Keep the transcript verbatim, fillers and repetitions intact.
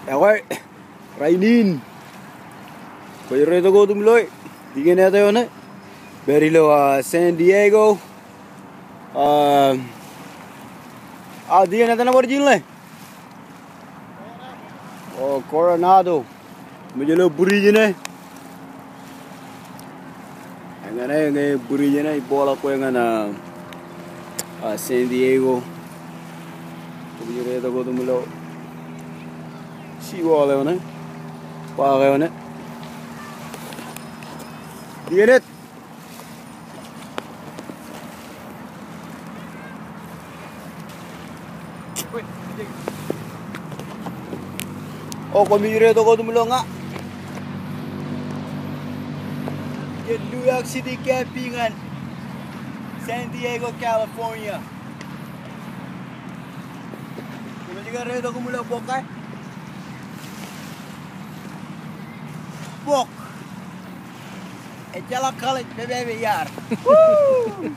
Ekwe, rainin. Kwōj reitok wōt im lo, dikon eo ṇe. Pād ilo, ah, San Diego. Ah, ah, dikon eo ṇe bar jin ḷe. O, Coronado. Im ej lo bridge ṇe. Eñin ṇe, ñe bridge ṇe, ej bōkḷọk kwe ñan, ah, ah, San Diego. Kwōj reitok wōt im lo seawall eo ṇe. Park eo ṇe. Dikon eo. O, kwōj reitok wōt im lo ña. Ej New York City camping ñan San Diego, California. Kwōj reitok im lo bok ke? Bok. Ejjeḷọk college pepe me iar. Woo!